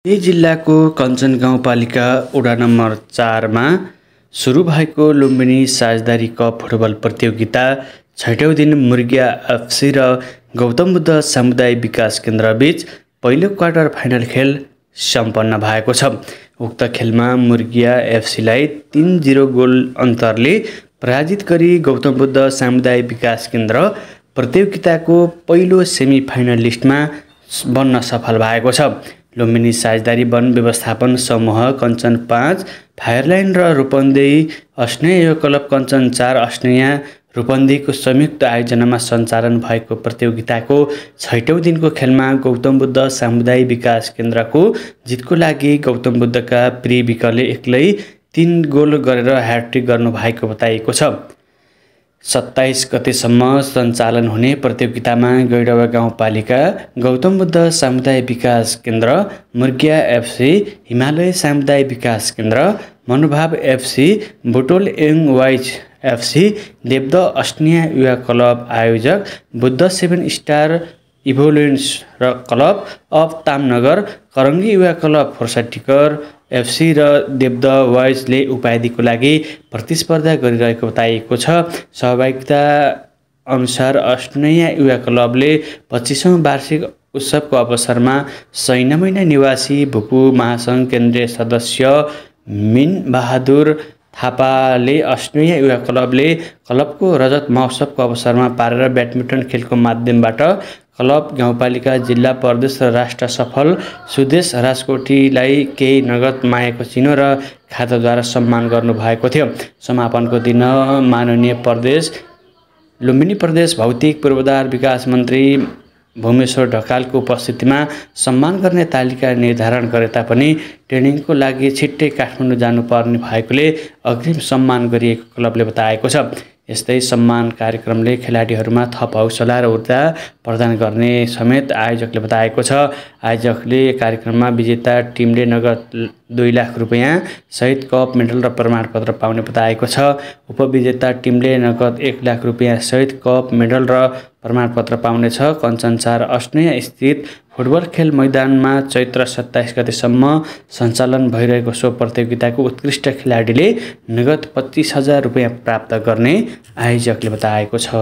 यही जिल्लाको कञ्चन गाउँपालिका वडा नम्बर 4 मा सुरु भएको लुम्बिनी साझेदारी कप फुटबल प्रतियोगिता 6औं दिन मुर्गिया एफसी र गौतम बुद्ध सामुदायिक विकास केन्द्र बीच पहिलो क्वार्टर फाइनल खेल सम्पन्न भएको छ। उक्त खेलमा मुर्गिया एफसीलाई 3-0 गोल अन्तरले पराजित गरी गौतम बुद्ध सामुदायिक विकास केन्द्र प्रतियोगिताको पहिलो सेमी फाइनलिस्टमा बन्न सफल भएको छ। लुम्बिनी साझेदारी वन व्यवस्थापन समूह कञ्चन 5, फायरलाइन र रूपन्देही अस्नेय युवा क्लब कञ्चन 4 अस्नेय रूपन्देहीको संयुक्त आयोजनामा सञ्चालन भएको प्रतियोगिताको 6औं दिनको खेलमा गौतम बुद्ध सामुदायिक विकास केन्द्रको जितको लागि गौतम बुद्धका प्रिय विकले एक्लै 3 गोल गरेर ह्याट्रिक गर्नुभएको बताइएको छ। 27 गतेसम्म सञ्चालन हुने प्रतियोगितामा गैडवा गाउँपालिका, गौतम बुद्ध सामुदायिक विकास केन्द्र, मुर्गिया एफसी, हिमालय सामुदायिक विकास केन्द्र, मनोभाव FC, Butwal young wise FC, देवद अस्नेय युवा क्लब आयोजक, बुद्ध 7 स्टार इभोलेन्स र क्लब अफ तामनगर, करङ्गी युवा क्लब फर्साटिकर एफसी र देवद वाइजले उपाधिको लागि प्रतिस्पर्धा गरिरहेको बताइएको छ। सहभागिता अनुसार अस्नेय युवा क्लबले 25औं वार्षिक उत्सवको अवसरमा सैनामैना निवासी भुपु महासङ्घ केन्द्रीय सदस्य मिन बहादुर थापाले अस्नेय युवा क्लबले क्लबको रजत महोत्सवको अवसरमा पारेर ब्याडमिन्टन खेलको माध्यमबाट क्लब, गाउँपालिका, जिल्ला, प्रदेश र राष्ट्र सफल सुदेश राजकोटीलाई केही नगद मायाको चिनो र खाताद्वारा सम्मान गर्नुभएको थियो। समापनको दिन माननीय लुम्बिनी प्रदेश भौतिक पूर्वाधार विकास मन्त्री भूमेश्वर ढकालको उपस्थितिमा सम्मान गर्ने तालिका निर्धारण गरे तापनि ट्रेनिङको लागि छिट्टै काठमाडौँ जानुपर्ने भएकोले अग्रिम सम्मान गरिएको क्लबले बताएको छ। यस्तै सम्मान कार्यक्रमले खेलाडीहरूमा थप हौसला र ऊर्जा प्रदान गर्ने समेत आयोजकले बताएको छ। आयोजकले कार्यक्रममा विजेता टिमले नगद 2 लाख रुपैयाँ सहित कप, मेडल र प्रमाणपत्र पाउने बताएको छ। उपविजेता टिमले नगद 1 लाख रुपैयाँ सहित कप, मेडल र प्रमाणपत्र पाउनेछ। कञ्चन 4 अस्नेय स्थित फुटबल खेल मैदानमा चैत्र 27 गतेसम्म सञ्चालन भइरहेको सो प्रतियोगिताको उत्कृष्ट खेलाडीले नगद 25,000 रुपैयाँ प्राप्त गर्ने आयोजकले बताएको छ।